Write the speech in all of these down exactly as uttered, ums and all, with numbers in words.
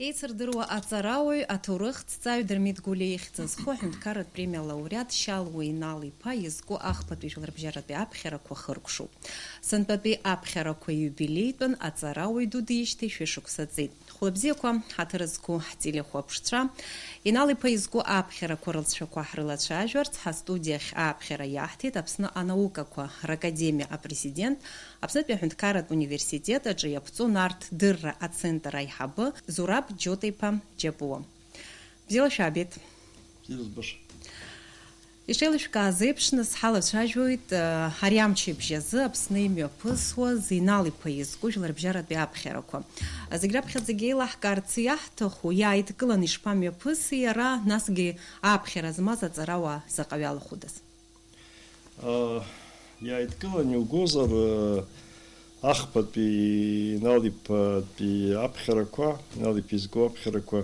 Еицырдыруа аҵарауаҩ, аҭоурыхҭҵааҩ Дырмит Гәлиа ихьӡ зху аҳәынҭқарратә премиа лауреат Шьалуа Инал-иԥа изку ахԥатәи жәларбжьаратәи аԥхьарақәа хыркәшоуп. Сынтәатәи аԥхьарақәа иубилеитәын, аҵарауаҩ ду диижьҭеи шәышықәса ҵит. Хәлабзиақәа, ҳаҭыр зқәу ҳтелехәаԥшцәа, Инал-иԥа изку аԥхьарақәа рылҵшәақәа ҳрылацәажәарц, ҳастудиахь ааԥхьара иаҳҭеит Аԥсны анаукақәа ракадемиа апрезидент, Аԥснытәи аҳәынҭқарратә университет аҿы иаԥҵоу Нарҭ дырра ацентр аиҳабы Зураб Џьота-иԥа Џьапуа. Бзиала шәаабеит. Бзиара збаша. Ишеилышәкааз еиԥшны, сҳалацәажәоит, э, ари амчыбжь азы Аԥсны имҩаԥысуаз Инал-иԥа изку жәларбжьаратәи аԥхьарақәа. Зегь раԥхьаӡагьы еилаҳкаарц иаҳҭаху, иааидкыланы ишԥамҩаԥыси иара, насгьы аԥхьара змаз аҵарауаа заҟаҩы алахәыдаз? Иааидкылан иугозар, ахԥатәи Инал-иԥатәи аԥхьарақәа, Инал-иԥа изку аԥхьарақәа,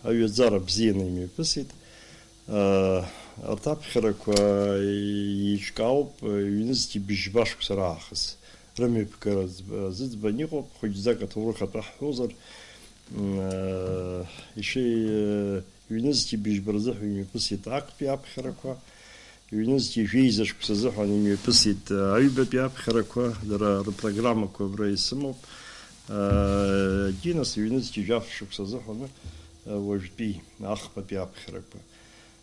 аҩаӡара бзианы имҩаԥысит. Арҭ аԥхьарақәа еиҿкаауп, ҩнызқьи быжьба шықәса раахыс рымҩаԥгара зыӡбаны иҟоуп, хәыҷӡак аҭоурых атәы ҳҳәозар, ишеи-, Ҩнызқьи быжьба рзыҳәа имҩаԥысит актәи аԥхьарақәа, ҩнызқьи жәеиза шықәса азыҳәан имҩаԥысит, э, аҩбатәи аԥхьарақәа, дара рпрограммақәа абра исымоуп. Э, Џьинас ҩнызқьи жәаф шықәса азыҳәан, э, уажәтәи ахԥатәи аԥхьарақәа.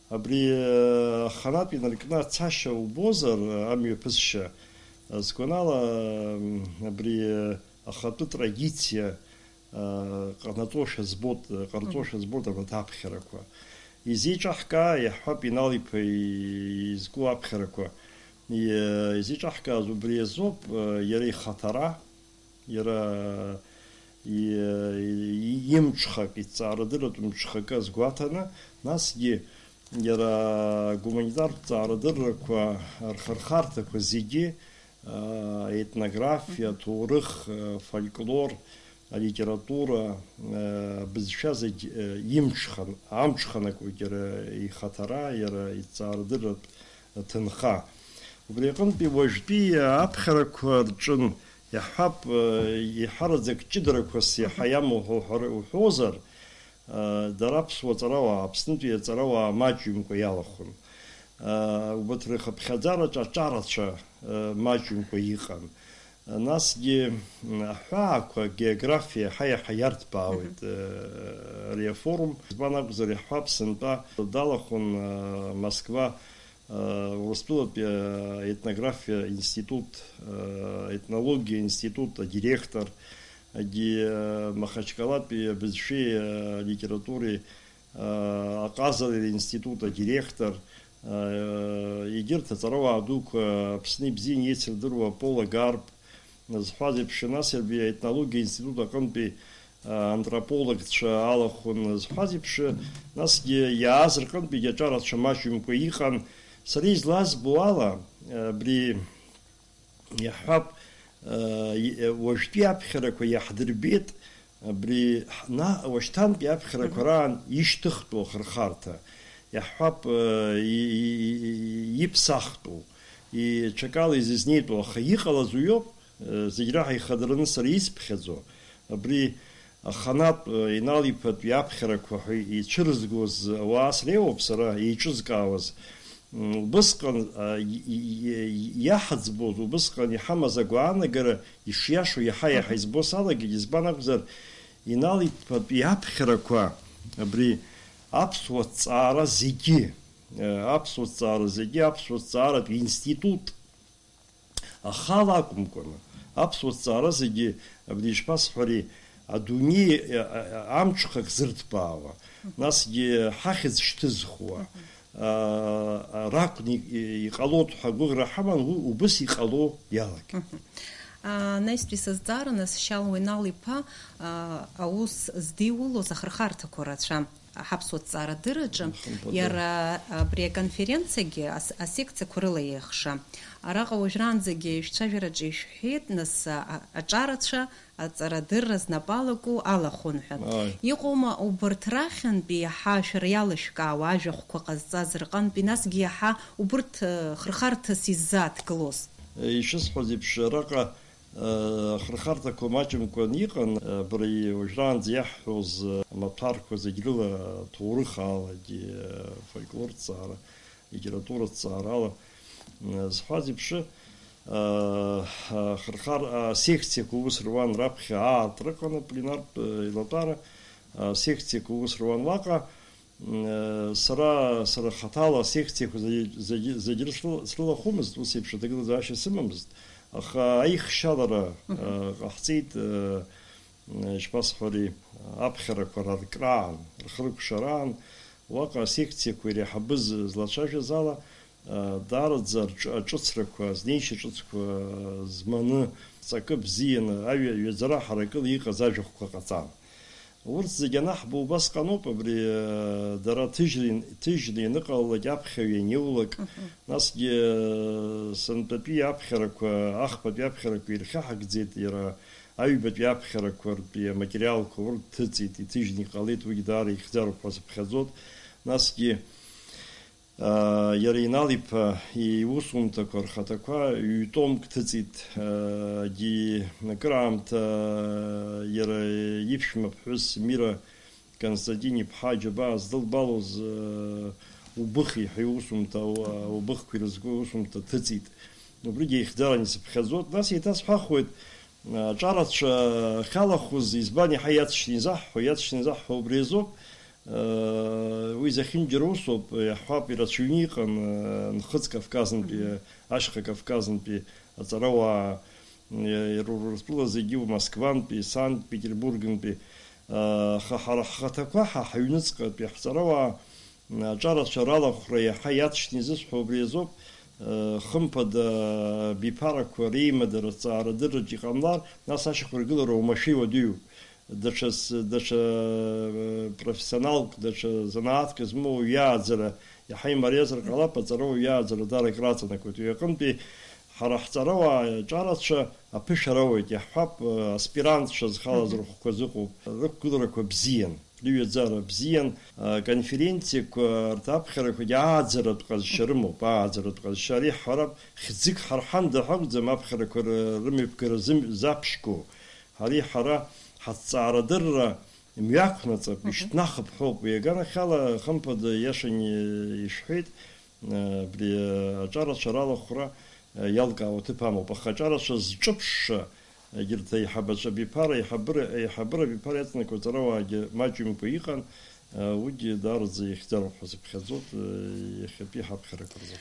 Абри, э, аханатә инаркны ацашьа убозар, э, амҩаԥысшьа, э, сгәанала, м, абри, э, ахатәы традициа, ҟанаҵошәа збоит, ҟарҵошәа збоит абарҭ аԥхьарақәа. Изеиҿаҳкаа, иаҳҳәап, Инал-иԥа изку аԥхьарақәа. И-, изеиҿаҳкааз убри азоуп, иара ихаҭара, иара и-, и-, имҽхак, иҭҵаарадырратә мҽхакы азгәаҭаны, насгьы иара агуманитартә ҭҵаарадыррақәа рхырхарҭақәа зегьы, етнографиа, аҭоурых, фольклор, алитература, абызшәа зегь имҽхан, амҽханакуеит иара ихаҭара, иара иҭҵаарадырратә ҭынха. Убри аҟынтәи уажәтәи аԥхьарақәа рҿын, иаҳҳәап, еиҳараӡак ҷыдарақәас иаҳа иамоу ҳәа уҳәозар, Дара аԥсуа ҵарауаа, Аԥснытәи аҵарауаа маҷҩымкәа иалахәын. Убарҭ рыхыԥхьаӡараҿы аҿарацәа маҷҩымкәа иҟан. Насгьы аҳәаақәа, географиа иаҳа-иаҳа иарҭбаауеит ари афорум. Избан акәзар, иаҳҳәап, сынтәа далахәын Москва Урыстәылатәи аетнографиа институт, аетнологиа институт адиректор, егьи Махачкалатәи абызшәеи алитературеи аҟазара институт адиректор, егьырҭ аҵарауаа дуқәа Аԥсны ибзианы еицырдыруа Пола Гарб, зҳәаз еиԥш, нас иарбеи аетнологиа институт аҟынтәи, а, антропологцәа алахәын зҳәаз еиԥш, насгьы иааз рҟынтәигьы аҿарацәа маҷымкәа иҟан. Сара излазбо ала, абри иаҳҳәап, а, и-, уажәтәи аԥхьарақәа иаҳдырбеит, абри ҳна-, уашьҭантәи аԥхьарақәа Мгм. раан ишьҭыхтәу ахырхарҭа, иаҳҳәап, а, и-, и-, и-, иԥсахтәу, и-, ҽакала изызнеитәу, аха иҟалаз уиоуп, Зегь раҳа ихадараны сара исԥхьаӡо, абри аханатә, Инал-иԥатәи аԥхьарақәа ҳәа ицәырызгоз ауаа среиуоуп сара еиҿызкаауаз. М, убысҟан, а, и-, и-, и-, иаҳӡбоз, убысҟан иҳамаз агәаанагара ишиашоу иаҳа-иаҳа Мгм. избо салагеит, избан акәзар, Инал-иԥатәи аԥхьарақәа абри аԥсуа ҭҵаара зегьы, э, аԥсуа ҭҵаара зегьы, аԥсуа ҭҵааратә институт, Ахала акәымкәаны, аԥсуа ҭҵаара зегьы, абри ишԥасҳәари, адунеи, а, а, амҽхак зырҭбаауа, насгьы ҳахьӡ шьҭызхуа, а, а, ракәны и-, иҟалоит ҳәа агәыӷра ҳаман, уи убыс иҟало иалагеит. Мгм. А, анаҩстәи сызҵаара, нас, Шьалуа Инал-иԥа, а, аус здиулоз ахырхарҭақәа рацәан. Ҳаԥсуа ҭҵаарадырраҿы, Хымԥада. Иара абри аконференциагьы ас-, асекциақәа рыла еихша. Араҟа уажәраанӡагьы шәцәажәараҿы ишәҳәеит, нас, а-, аҿарацәа, аҵарадырра знапы алаку алахәын ҳәа. Ааи. Иҟоума убарҭ рахьынтәи иаҳа шәара иалышәкаауа ажәахәқәа ҟазҵаз рҟынтәи, насгьы иаҳа убарҭ, э, хырхарҭас иззааҭгылоз? Ишысҳәаз еиԥш, араҟа Ахырхарҭақәа маҷымкәан иҟан, абри уажәраанӡа иаҳҳәоз амаҭәарқәа зегь рыла ҭоурыхаалагьы, фольклорҭҵаара, литератураҭҵаарала зҳәаз еиԥш, ахырхар-, асекциақәа ус руан раԥхьа аартра ыҟан апленартә еилатәара, асекциақәа ус руан уаҟа. Сара, сара хаҭала асекциақәа зегь, зегь, зегь рыцрыла-, срылахәымызт, ус еиԥш аҭагылазаашьа сымамызт, аха аихшьалара, Мгм. э, ҟаҳҵеит, э, ишԥасҳәари, аԥхьарақәа раркраан, рхыркәшараан, уаҟа асекциақәа иреиҳабыз злацәажәаз ала, э, даараӡа рҿ-, аҿыцрақәа, знеишьа ҿыцқәа зманы, ҵакы бзианы, аҩ-, ҩаӡара ҳаракыла иҟаз ажәахәқәа ҟаҵан. Урҭ зегьы анаҳбо убасҟаноуп, абри, э, дара ҭыжьны, ҭыжьны ианыҟалалак, аԥхьаҩ ианиулак, Мгм. насгьы, э, сынтәатәи аԥхьарақәа, ахԥатәи аԥхьарақәа ирхьаҳагӡеит, иара аҩбатәи аԥхьарақәа ртәи аматериалқәа урҭ ҭыҵит, иҭыжьны иҟалеит, уигьы даара ихьӡароуп ҳәа сыԥхьаӡоит. Насгьы, Иара Инал-иԥа иусумҭақәа рхаҭақәа ҩ-томк ҭыҵит, егьи акыраамҭа иара иԥшәма ԥҳәыс Мира Константин-иԥҳа аџьабаа здылбалоз, Убыхи ҳәа иусумҭа, Убыхқәа ирызку иусумҭа ҭыҵит. Убригьы ихьӡаран исыԥхьаӡоит. Нас еиҭасҳәахуеит, Аҿарацәа ахьалахәыз, избан, иаҳа иаҵшьны изаҳҳәо, иаҵшьны изаҳҳәо убри азоуп. Уи зехьынџьара усоуп, иаҳҳәап, ирацәаҩны иҟан, Нхыҵ Кавказынтәи, Мгм. Ашьха Кавказынтәи аҵарауаа, ртәыла зегьы, Москвантәи, Санкт-Петербургнтәи. Аха ҳара ҳхаҭақәа, ҳа ҳаҩныҵҟатәи ҳҵарауаа, Аҿарацәа ралахәра иаҳа иаҵшьны изысҳәо убри азоуп, хымԥада, абиԥарақәа реимадара аҭҵаарадырраҿ иҟамлар, нас ашьақәыргылара уамашәа иуадаҩуп. Даҽа с-, даҽа, профессионалк, даҽа занааҭк змоу уаҩы иааӡара иаҳа имариазар ҟалап, аҵарауаҩ иааӡара даара акраҵанакуеит. Уи аҟынтәи ҳара ҳҵарауаа аҿарацәа аԥышәара ауеит, иаҳҳәап, аспирантцәа зхалаз Мгм. рыхәқәа зыҟоуп, рықәгыларақәа бзиан. Рыҩаӡара бзиан, аконференциақәа, арҭ аԥхьарақәагьы ааӡаратә ҟазшьа рымоуп, ааӡаратә ҟазшьа. Ари ҳҳәарап, хьӡык ҳарҳанда ҳакәӡам аԥхьарақәа ры-, рымҩаԥгара зым-, заԥшьго. Ари ҳара ҳаҭҵаарадырра мҩақәнаҵап, Мгм. ишьҭнахып ҳәоуп. Уи аганахьала, хымԥада, иашан ишәҳәеит, Абри аҿарацәа ралахәра иалкаауа ҭыԥ амоуп, аха аҿарацәа зҿыԥшша, егьырҭ аиҳабацәа абиԥара, аиҳабыра, аиҳабыра абиԥара иаҵанакуа аҵарауаагьы маҷымкәа иҟан, уигьы даараӡа ихьӡароуп ҳәа сыԥхьаӡоит, иахьатәи ҳаԥхьарақәа рзы.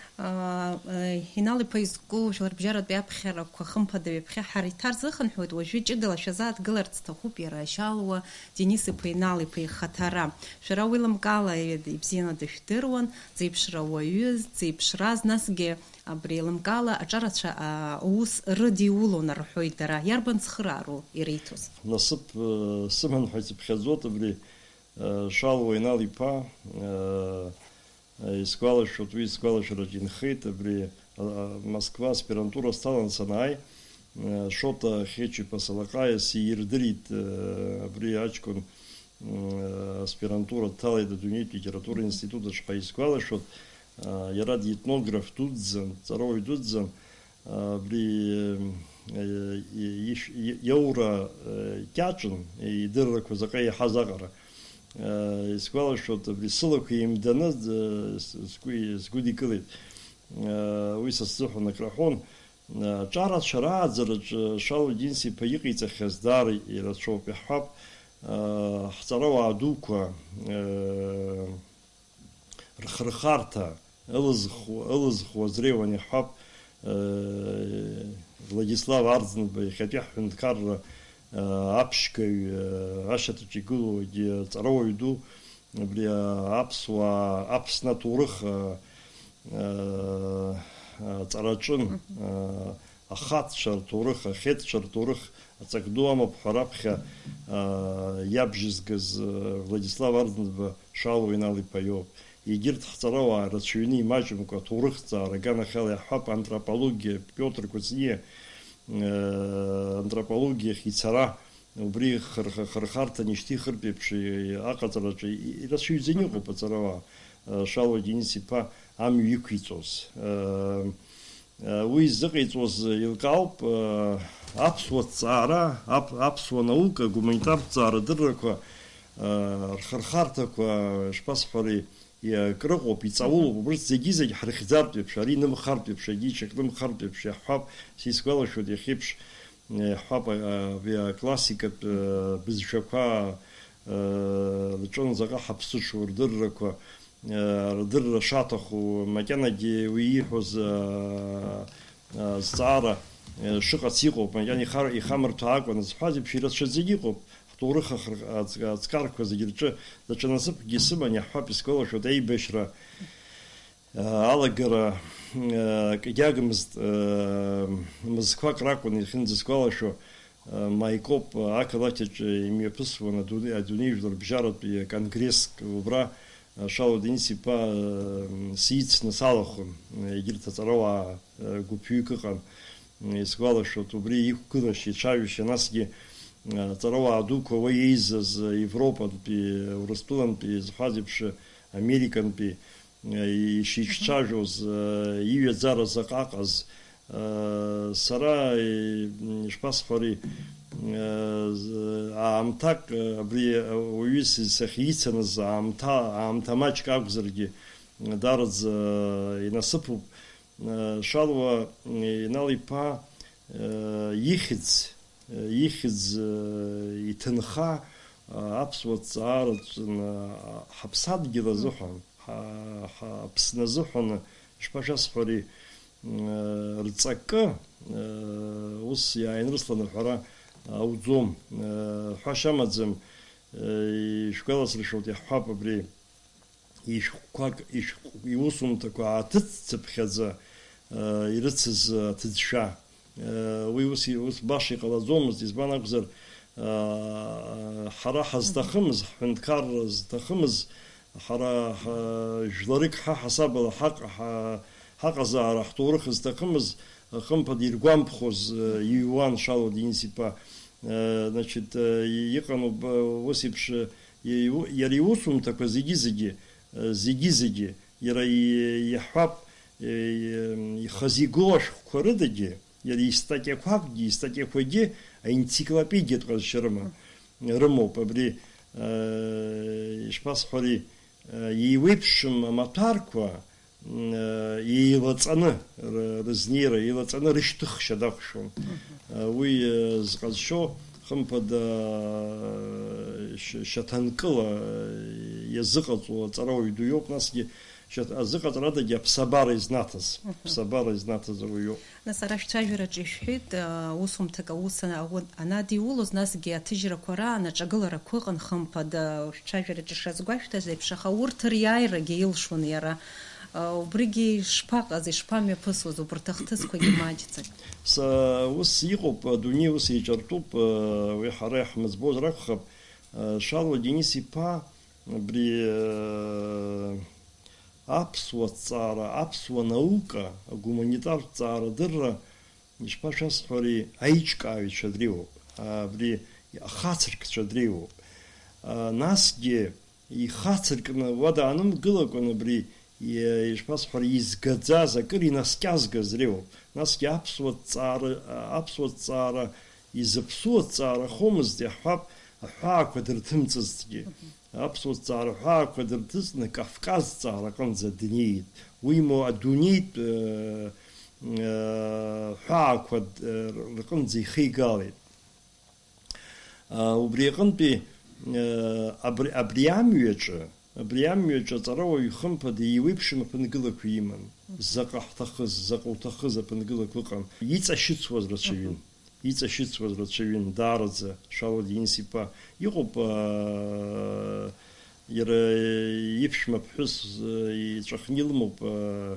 Инал-иԥа изку жәларбжьаратәи аԥхьарақәа хымԥада ҩаԥхьа ҳара иҭарзыхынҳәуеит, уажәы ҷыдала шәазааҭгыларц сҭахуп иара Шьалуа Денис-иԥа Инал-иԥа ихаҭара. Шәара уи лымкаала ибзианы дышәдыруан, дзеиԥшрауаҩыз, дзеиԥшраз, насгьы абри лымкаала аҿарацәа, а, аус рыдиулон рҳәоит дара. Иарбан цхыраару иреиҭоз? Насыԥ, э, сыман ҳәа исыԥхьаӡоит абри, э, Шалуа Инал-иԥа, э, э, исгәалашәоит, уи сгәалашәараҿ инхеит, абри, э, Москва аспирантура сҭалан санааи, э, Шоҭа Хьечиԥа Салаҟаиа сирдырит, э, абри аҷкәын, аспирантура дҭалеит адунеитә литература институт аҿы ҳәа исгәалашәоит, иара диетнограф дуӡӡан, ҵарауаҩ дуӡӡан, абри, ишә-, иаура кьаҿын, идыррақәа заҟа иаҳаз аҟара. Исгәалашәоит, абри сылақәа еимданы сгәы, сгәыдикылеит. Уи са сзыҳәан акраҳәон. Аҿарацәа рааӡараҿы Шалуа Денис-иԥа иҟаиҵахьаз даара ирацәоуп, иаҳҳәап, ҳҵарауаа дуқәа рхырхарҭа, ылызхуа, ылызхуа зреиуан, иаҳҳәап, Владислав Арӡынба иахьатәи ҳҳәынҭқарра аԥшьгаҩ, ашьаҭаҿ игылоу егьи аҵарауаҩ ду, Абри, а, аԥсуаа, Аԥсны аҭоурых, а, а, аҵараҿын, Мгм. а, ахаццәа рҭоурых, ахьеҵәца рҭоурых аҵак ду амоуп ҳәа раԥхьа, а, иабжьызгаз, а, Владислав Арӡынба Шалуа Инал-иԥа иоуп. Егьырҭ ҳҵарауаа рацәаҩны имаҷымкәа аҭоурыхҭҵаара аганахьала иаҳҳәап, антропологиа, Пиотр Кәыҵниа, а, антропологиахь ицара, Убри хырхарҭан ишьҭихыртә еиԥш аҟаҵараҿы ирацәаҩӡаны иҟоуп аҵарауаа, Шалуа Денис-иԥа амҩа иқәиҵоз. Уи зыҟаиҵоз еилкаауп, аԥсуа ҭҵаара, аԥ-, аԥсуа наука, гуманитартә ҭҵаарадыррақәа, рхырхарҭақәа, шԥасҳәари, акрыҟоуп, иҵаулоуп, убырҭ зегьы-зегь ҳрыхьӡартә еиԥш, ари нымхартә еиԥш, егьи ҽак нымхартә еиԥш иаҳҳәап, сисгәалашәоит иахьеиԥш, иаҳҳәап, а, абри аклассикатә, а, бызшәақәа, а, рҿынӡаҟа ҳаԥсыҽу рдыррақәа, а, рдырра шаҭаху, макьанагьы уи ииҳәоз, а, а, зҵаара, а, шыҟац иҟоуп, макьана ихар-, ихамырҭәаакәа анызҳәаз еиԥш ирацәаӡагьы ыҟоуп. Ҳҭоурых ахр-, аҵ-, аҵкарқәа зегьы рҿы даҽа насыԥкгьы сыман, иаҳҳәап, исгәалашәоит аибашьра, а, алагара, а, акгьы агмызт, а, мызқәак ракәын иахьынӡасгәалашәо, а, Маикоп ақалақь аҿы имҩаԥысуан адуне-, адунеи жәларбжьаратәи аконгресск убра, а, Шало Денис-иԥа, а, сицны салахәын, а, егьырҭ аҵарауаа, а, гәыԥҩык ыҟан. Исгәалашәоит, убри иқәгылашьа, ицәажәашьа, насгьы, а, аҵарауаа дуқәа уа еизаз, а, Европантәи, Урыстәылантәи, изҳәаз еиԥш, Американтәи, а, ишицәажәоз, а, иҩаӡара заҟа аҟаз, а, сара, и-, ишԥасҳәари, а, з-, аамҭак, а, абри ауаҩы сахьицаныз аамҭа, аамҭа маҷк акәзаргьы, даараӡа инасыԥуп. Шалуа Инал-иԥа ихьӡ, ихьӡ, иҭынха аԥсуа ҭҵаара ҵәны ҳаԥсадгьыл азыҳәан, ҳа-, ҳа-, Аԥсны азыҳәан, ишԥашәасҳәари, рҵакы ус иааинрысланы ҳәара ауӡом, ҳәашьа амаӡам, ишәгәаласыршәоит, иаҳҳәап абри. Ишәҟәқәак, ишәҟә-, иусумҭақәа ааҭыҵцыԥхьаӡа, э, ирыцыз аҭыӡшәа. Э, уи ус, ус баша иҟалаӡомызт, избан акәзар, э, ҳара ҳазҭахымыз, ҳҳәынҭқарра зҭахымыз, ҳара ҳа-, жәларык ҳа ҳасабала ҳаҟ-, ҳа-, ҳаҟазаара, ҳҭоурых зҭахымыз, хымԥада иргәамԥхоз, э, иҩуан Шало Денис-иԥа. Э, значит, э, иҟаноуп, э, ус еиԥш, э, иу-, иара иусумҭақәа зегьы-зегьы, э, зегьы-зегьы, иара и-, иаҳҳәап, э, ихазы игоу ашәҟәқәа рыдагьы, иара истатиақәакгьы, истатиақәагьы аенциклопедиатә ҟазшьа рыма-, рымоуп. Абри, э, ишԥасҳәари, э, еиуеиԥшым амаҭәарқәа, м, э, еилаҵаны р-, рызнеира, еилаҵаны рышьҭыхшьа дақәшәон. Мгм. Э, уи, э, зҟазшьо, хымԥада, э, шь-, шьаҭанкыла, э, иазыҟаҵоу аҵарауаҩ ду иоуп, насгьы шьаҭ-, азыҟаҵарадагьы аԥсабара изнаҭаз, Мгм. аԥсабара изнаҭаз ауаҩ иоуп. Нас ара шәцәажәараҿы ишәҳәеит, а, усумҭак аус ана-, ауа-, анадиулоз, насгьы аҭыжьрақәа раан аҿагыларақәа ыҟан, хымԥада, шәцәажәараҿы шазгәашәҭаз еиԥш, аха урҭ риааирагьы илшон иара. А, убригьы ишԥаҟаз, ишԥамҩаԥысуаз, убарҭ ахҭысқәагьы маҷӡак? Са-, ус иҟоуп, адунеи ус еиҿартәуп, а, уи ҳара иаҳмыӡбозар акәхап. А, Шало Денис-иԥа абри, а, аԥсуа ҭҵаара, аԥсуа наука, агуманитартә ҭҵаарадырра, ишԥашәасҳәари, аиҿкааҩцәа дреиуоуп, абри ахацыркцәа дреиуоуп. А, насгьы ихацыркны уа даанымгылакәан абри, и-, ишԥасҳәари, изгаӡаз, акыр инаскьазгаз дреиуоуп. Насгьы аԥсуа ҭҵаара, аԥсуа ҭҵаара изыԥсуа ҭҵаарахомызт, иаҳҳәап, аҳәаақәа дырҭымҵызҭгьы. Аԥсуа ҭҵаара ҳәаақәа дырҭыҵны Кавказ ҭҵаара аҟынӡа днеит. Уимоу, адунеитә, э, э, ҳәаақәа, э, рҟынӡа ихигалеит. А, убри аҟынтәи, э, абри, абри амҩаҿы, абри амҩаҿы аҵарауаҩ хымԥада еиуеиԥшым аԥынгылақәа иман. Заҟа ҳҭахыз, заҟа уҭахыз аԥынгылақәа ыҟан. Иҵашьыцуаз рацәаҩын. Мгм. Иҵашьыцуаз рацәаҩын, даараӡа, Шало Денис-иԥа. Иҟоуп, аа, иара иԥшәма ԥҳәыс, э, иҵәахны илымоуп, э,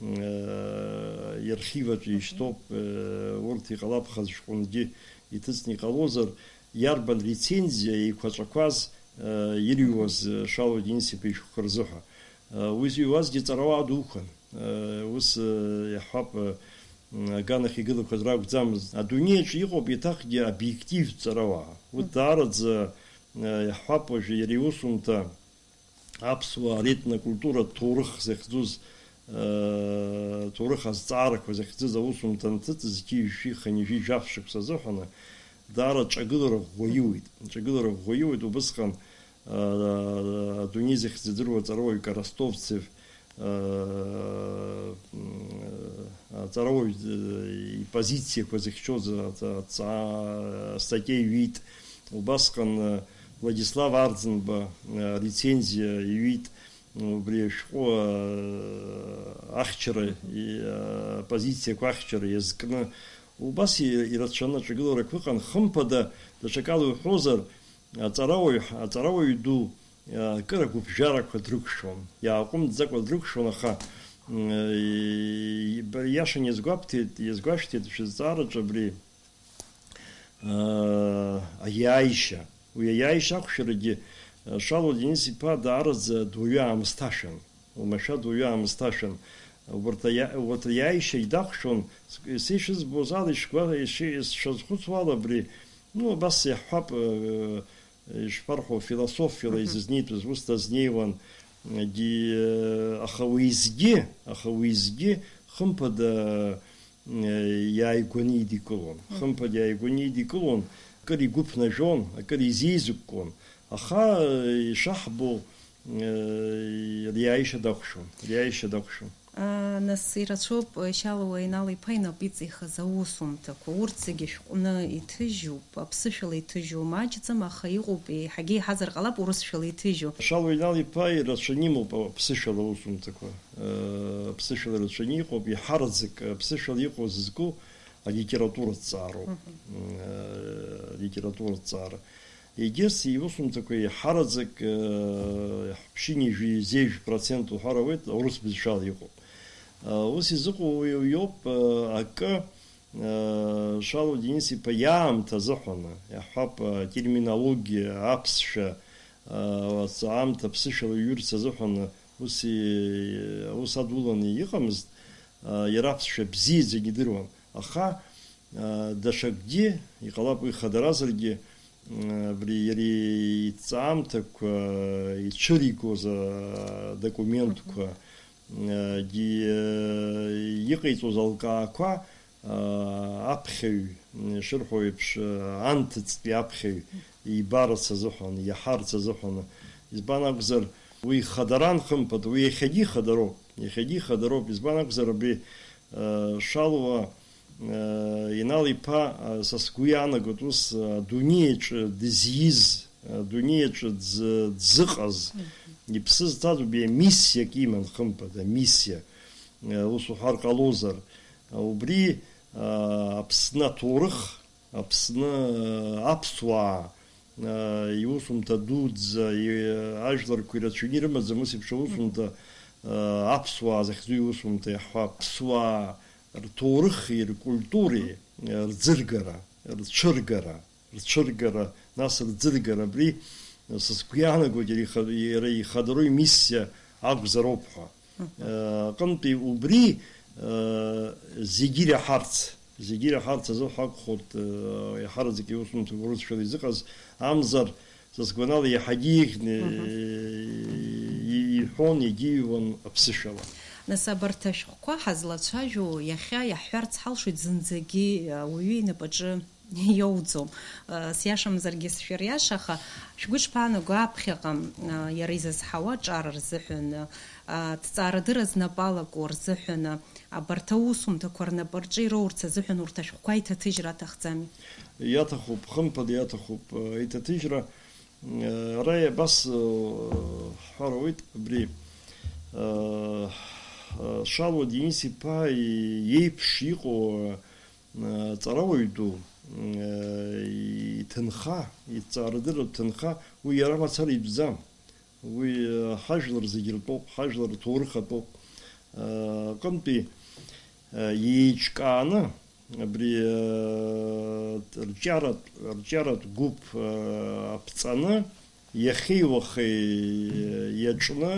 э, иархив аҿы ишьҭоуп, э, урҭ иҟалап хаз шәҟәынгьы иҭыҵны иҟалозар, иарбан рецензиа еиқәаҵәақәаз, э, ирыҩуаз, э, Шало Денис-иԥа ишәҟәқәа рзыҳәа. Э, уи зыҩуазгьы ҵарауаа дуқәан. Ус, э, иаҳҳәап, э, аганахь игылақәаз ракәӡамызт. Адунеи аҿы иҟоуп еиҭахгьы обиективтә ҵарауаа. Урҭ даараӡа, э, иаҳҳәап, уажәы иара иусумҭа аԥсуаа ретнокультуратә ҭоурых захьӡуз, Ҭоурых азҵаарақәа захьӡыз аусумҭа анҭыҵ, зқьи жәшәи хынҩажәи жәаф шықәса азыҳәаны, даара ҿагылара ӷәӷәа иуит. Ҿагылара ӷәӷәа иуит, убысҟан, аа, адунеи зыхьӡ идыруа аҵарауаҩ Коростовцев, аа, м, аҵарауаҩ, э, ипозициақәа зыхьчоз аҵа-, аҵа-, астатиа иҩит. Убасҟан, э, Владислав Арӡынба, э, арецензиа иҩит. Убри ашәҟәы, э, ахьчара, и-, э, апозициақәа ахьчара иазкны, убас и-, ирацәаны аҿагыларақәа ыҟан. Хымԥада, даҽакала иуҳәозар, аҵарауаҩ, аҵарауаҩ ду, э, акыр агәыԥжәарақәа дрықәшәон, иааҟәымҵӡакәа дрықәшәон, аха, м, э, и-, б-, иашан иазгәабҭеит, иазгәашәҭеит шәызҵаараҿы абри, аа, аиааишьа. Уи аиааишьа ақәшәарагьы, Шалуа Денис-иԥа даараӡа дуаҩы аамысҭашәан, уамашәа дуаҩы аамысҭашәан. Убарҭ аиа-, убарҭ аиааишьагь дақәшәон, с-, са ишызбоз ала, ишгәа-, иши-, сшазхәыцуа ала абри, ну, абас иаҳҳәап, э, ишԥарҳәо, философиала Мгм. изызнеитәыз ус дазнеиуан, егьи, э, аха уеизгьы, аха уеизгьы, хымԥада, э, иааигәаны идикылон. Мгм. Хымԥада иааигәаны идикылон, акыр игәы ԥнажәон, акыр изеизыкәкәон. Аха, э, ишаҳбо, э, риааишьа дақәшәон, риааишьа дақәшәон. Аа, нас ирацәоуп, Шьалуа Инал-иԥа инапы иҵихыз аусумҭақәа. Урҭ зегьы шәҟәны иҭыжьуп, аԥсышәала иҭыжьу маҷӡам, аха иҟоуп, еиҳагьы еиҳазар ҟалап урысшәала иҭыжьу. Шьалуа Инал-иԥа ирацәаны имоуп аԥсышәала аусумҭақәа. Э, аԥсышәала ирацәаны иҟоуп, иҳараӡак аԥсышәала иҟоу зызку алитература ҭҵаароуп. Мгм. Э, алитература ҭҵаара. Егьырҭ иусумҭақәа еиҳараӡак, э, ԥшьынҩажәи зежә процент уҳәар ауеит, аурыс бызшәала иҟоуп. Э, ус изыҟоу уи, уиоуп, э, акы, э, Шалуа Денис-иԥа иаамҭа азыҳәаны, иаҳҳәап, атерминологиа, аԥсшәа, э, аамҭа ԥсышәала иҩырц азыҳәаны ус и-, аус адуланы иҟамызт, э, иара аԥсшәа бзиаӡаны идыруан. Аха, э, даҽакгьы, иҟалап уи хадаразаргьы, м, абри иара иҭҵаамҭақәа ицәыригоз адокументқәа, м, ди-, э, иҟаиҵоз алкаақәа, э, аԥхьаҩ, м, ишырҳәо еиԥш, э, анҭыҵтәи аԥхьаҩ ибарц азыҳәан, иаҳарц азыҳәан. Избан акәзар, уи хадаран хымԥада, уи иахьагьы ихадароуп, иахьагьы ихадароуп. Избан акәзар, абри, э, Шалуа, э, Инал-иԥа, э, са сгәы иаанагоит ус, э, адунеиаҿы дызиз, э, адунеиаҿы дзы-, дзыҟаз, Мгм. иԥсы зҭаз убри амиссиак иман, хымԥада, амиссиа, э, ус уҳәар ҟалозар. Э, убри, э, Аԥсны аҭоурых, Аԥсны, э, аԥсуаа, э, иусумҭа дуӡӡа, и-, ажәларқәа ирацәаны ирымаӡам, ус еиԥш аусумҭа, э, аԥсуаа захьӡу иусумҭа иаҳҳәап. Аԥсуаа рҭоурыхи ркультуреи, э, рӡыргара, рцәыргара, рцәыргара, нас рӡыргара, абри, э, са сгәы иаанагоит, иара иха-, иара ихадароу имиссиа акәзароуп ҳәа. Мгм. Э, аҟынтәи убри, э, зегьы ираҳарц, зегьы ираҳарц азы ҳәа акәхоит, э, иаҳараӡак иусумҭақәа урысшәала изыҟаз, амзар, са сгәанала, иаҳагьы иӷьны, Мгм. э, и-, иҳәон, иагьиҩуан аԥсышәала. Нас абарҭ ашәҟәқәа ҳазлацәажәо иахьа иаҳҳәарц ҳалшоит зынӡагьы, э, ауаҩы инапаҿы иоуӡом. Сиашамзаргьы сшәыриаша, аха шәгәы ишԥаанаго аԥхьаҟа, иара изызҳауа аҿар рзыҳәан, аҭҵаарадырра знапы алаку рзыҳәан, абарҭ аусумҭақәа рнапы рҿы ироурц азыҳәан урҭ ашәҟәқәа аиҭаҭыжьра аҭахӡами? Иаҭахуп, хымԥада иаҭахуп аиҭаҭыжьра. Ара абас ҳҳәар ауеит, абри Шалуа Денис-иԥа иеиԥш иҟоу ҵарауаҩ ду, иҭынха, иҭҵаарадырратә ҭынха, уи иара мацара итәӡам. Уи ҳажәлар зегьы ртәоуп, ҳажәлар рҭоурых атәоуп. Аҟынтәи еиҿкааны, абри рҿиаратә, рҿиаратә гәыԥ аԥҵаны, иахьеи уахеи иаҿны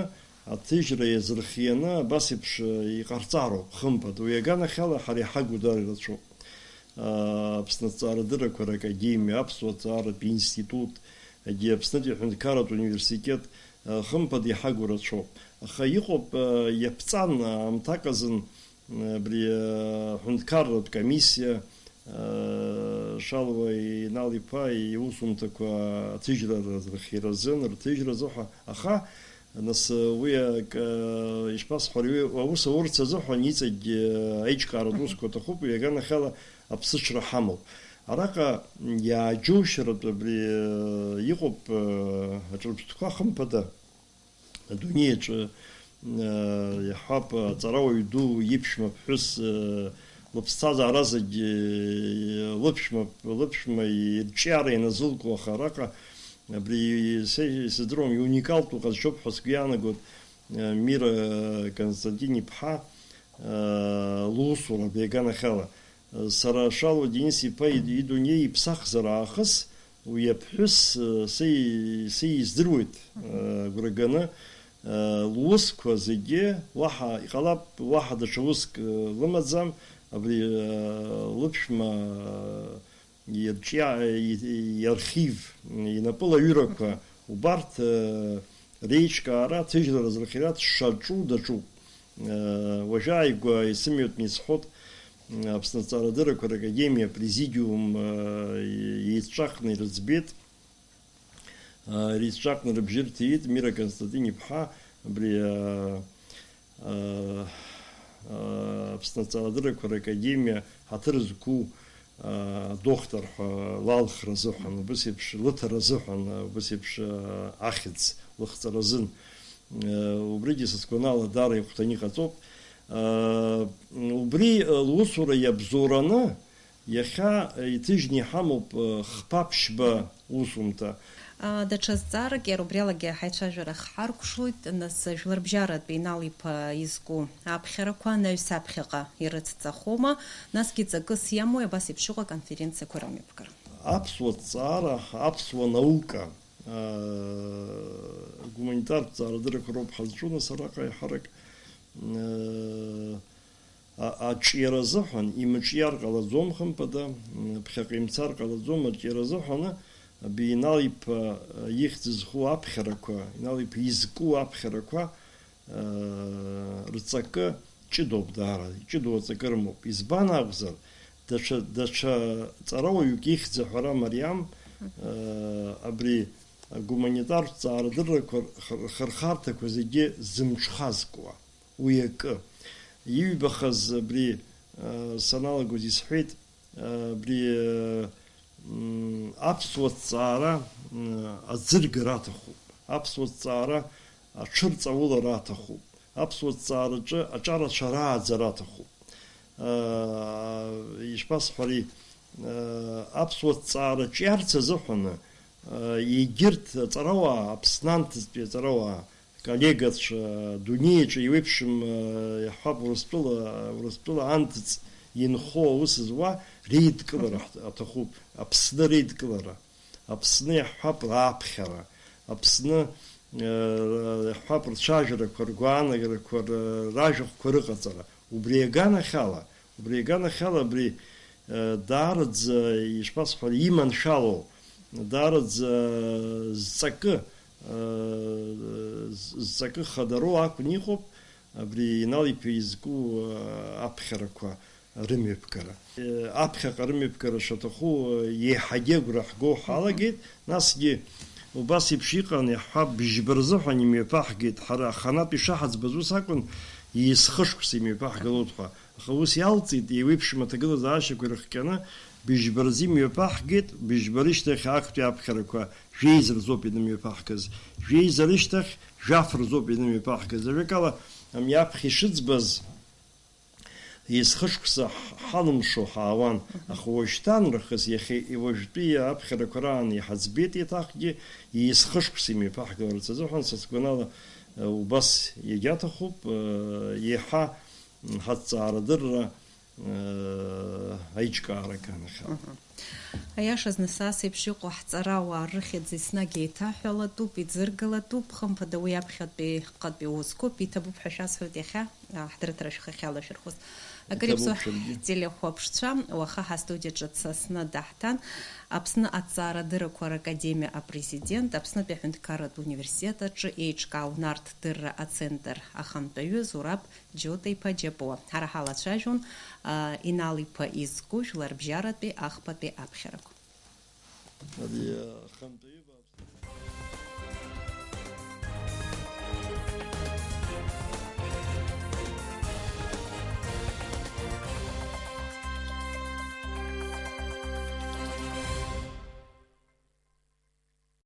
аҭыжьра иазырхианы абас еиԥш иҟарҵароуп, хымԥада. Уи аганахьала ҳара иҳагу дара ирацәоуп. Аԥсны аҭҵаарадыррақәа ракадемиа, Аԥсуа ҭҵааратә институт, егьи Аԥснытәи аҳәынҭқарратә университет, Хымԥада иҳагу рацәоуп. Аха иҟоуп, иаԥҵан аамҭак азын абри аҳәынҭқарратә комиссиа, Шалуа Инал-иԥа иусумҭақәа аҭыжьра рхиаразын, рҭыжьра азыҳәа. Аха, нас, уи акы, ишԥасҳәари, уи аус аурц азыҳәан иҵегьгьы аиҿкааратә усқәа аҭахуп, уи аганахьала аԥсыҽра ҳамоуп. Араҟа иааџьоушьаратәы абри, э, иҟоуп, э, аҿырԥштәқәа, хымԥада, адунеи аҿы, э, иаҳҳәап, аҵарауаҩ ду иԥшәма ԥҳәыс, э, лыԥсҭазаара зегьы, э, лыԥшәма, лыԥшәма ирҿиара ианазылку, аха араҟа абри се-, сыздыруам, иуникалтәу ҟазшьоуп ҳәа сгәы иаанагоит, э, Мира Константин-иԥҳа, э, лусура абри аганахьала. Сара Шалуа Денис-иԥа ид-, идунеи иԥсахзар аахыс, уи аԥҳәыс, э, са и-, са издыруеит, э, агәра ганы, э, лусқәа зегьы, уаҳа, иҟалап, уаҳа даҽа уск, э, лымаӡам, абри, э, лыԥшәма, э, ирҿиа-, и-, иархив, инапылаҩырақәа, убарҭ, э, реиҿкаара, аҭыжьра рзырхиара дшаҿу даҿуп. Уажәы ааигәа исымҩатәны исҳәот, Аԥсны Аҭҵаарадыррақәа ракадемиа апрезидиум еицҿакны ирыӡбеит, еицҿакны рыбжьы рҭеит Мира Константин-иԥҳа, абри, Аԥсны Аҭҵаарадыррақәа ракадемиа ҳаҭыр зқәу адохтор ҳәа лалхра азыҳәан, убыс еиԥш лыҭара азыҳәан, убыс еиԥш ахьӡ лыхҵара азын. Убригьы са сгәанала даара ихәҭаны иҟаҵоуп. Убри лусура иабзоураны иахьа иҭыжьны иҳамоуп хԥа-ԥшьба усумҭа. Даҽа зҵаарак иара убриалагьы ҳаицәажәара хҳаркәшоит, нас, жәларбжьаратә Инал-иԥа изку аԥхьарақәа анаҩс аԥхьаҟа ирыцҵахома, насгьы ҵакыс иамои абас еиԥш иҟоу аконференциақәа рымҩаԥгара? Аԥсуа ҭҵаара, аԥсуа наука, гуманитартә ҭҵаарадыррақәа роуп ҳазҿу, нас, араҟа еиҳарак, аҿиара азыҳәан, имҿиар ҟалаӡом, хымԥада, ԥхьаҟа имцар ҟалаӡом, аҿиара азыҳәан, абри Инал-иԥа ихьӡ зху аԥхьарақәа, Инал-иԥа изку аԥхьарақәа, рҵакы ҷыдоуп даара, иҷыдоу аҵакы рымоуп. Избан акәзар, даҽа, даҽа ҵарауаҩык ихьӡ аҳәара мариам, абри агуманитартә ҭҵаарадыррақәа рхырхарҭақәа зегьы зымҽхазкуа. Уи акы. Иҩбахаз абри, а, саналагоз исҳәеит, а, абри, а, м, аԥсуа ҭҵаара, м, аӡыргара аҭахуп. Аԥсуа ҭҵаара аҽырҵаулара аҭахуп. Аԥсуа ҭҵаараҿы аҿарацәа рааӡара аҭахуп. А, ишԥасҳәари, а, аԥсуа ҭҵаара ҿиарц азыҳәаны, а, егьырҭ аҵарауаа, Аԥсны анҭыҵтәи аҵарауаа, коллегацәа, дунеиаҿы еиуеиԥшым, иаҳҳәап, Урыстәыла, Урыстәыла анҭыҵ инхо аус зуа реидкылара ҳҭ-, аҭахуп, Аԥсны реидкылара, Аԥсны, иаҳҳәап, раԥхьара, Аԥсны, иаҳҳәап, рцәажәарақәа, ргәаанагарақәа, р-, ражәахәқәа рыҟаҵара. Убри аганахьала, убри аганахьала абри, э, даараӡа, ишԥасҳәари, иманшәалоу, даараӡа зҵакы, э, з-, зҵакы хадароу акәны иҟоуп абри Инал-иԥа изку, э, аԥхьарақәа рымҩаԥгара. Э, аԥхьаҟа рымҩаԥгара шаҭаху, э, еиҳагьы агәра ҳгоу ҳалагеит, насгьы убас еиԥш иҟан, иаҳҳәап, быжьба рзыҳәан имҩаԥаҳгеит, ҳара аханатә ишаҳаӡбаз ус акәын, есхышықәса имҩаԥаҳгалоит ҳәа. Аха ус иалҵит, еиуеиԥшым аҭагылазаашьақәа ирыхҟьаны, быжьба рзы имҩаԥаҳгеит, быжьба рышьҭахь актәи аԥхьарақәа жәеиза рзоуп ианымҩаԥаҳгаз, жәеиза рышьҭахь жәаф рзоуп ианымҩаԥаҳгаз. Ажәакала, ами аԥхьа ишыӡбаз, есхышықәса ҳ-, ҳалымшо ҳаауан, аха уажәшьҭа нахыс иахьа уажәтәи аԥхьарақәа раан иҳаӡбеит еиҭахгьы, есхышықәса имҩаԥаҳгаларц азыҳәан, са сгәанала, убас иагьаҭахуп, еиҳа ҳаҭҵаарадырра, аиҿкаара аганахьала. Мгм. Аиашазы, нас ас еиԥш иҟоу ҳҵарауаа рыхьӡ еснагь еиҭаҳәалатәуп, иӡыргалатәуп, хымԥада уи аԥхьатәи ҟатәи усқәоуп, иҭабуп ҳәа шәасҳәоит иахьа. ҳдырраҭара шәхахьала шәырхәыз. Акыр иаԥсоу ҳтелехәаԥшцәа, уаха ҳастудиаҿы дсасны даҳҭан Аԥсны аҭҵаарадыррақәа ракадемиа апрезидент, Аԥснытәи аҳәынҭқарратә университет аҿы еиҿкаау Нарҭ дырра ацентр ахантәаҩы Зураб Џьота-иԥа Џьапуа. Ҳара ҳалацәажәон, а, Инал-иԥа изку жәларбжьаратәи ахԥатәи аԥхьарақәа. Ари, а, ахантәаҩы бааԥс.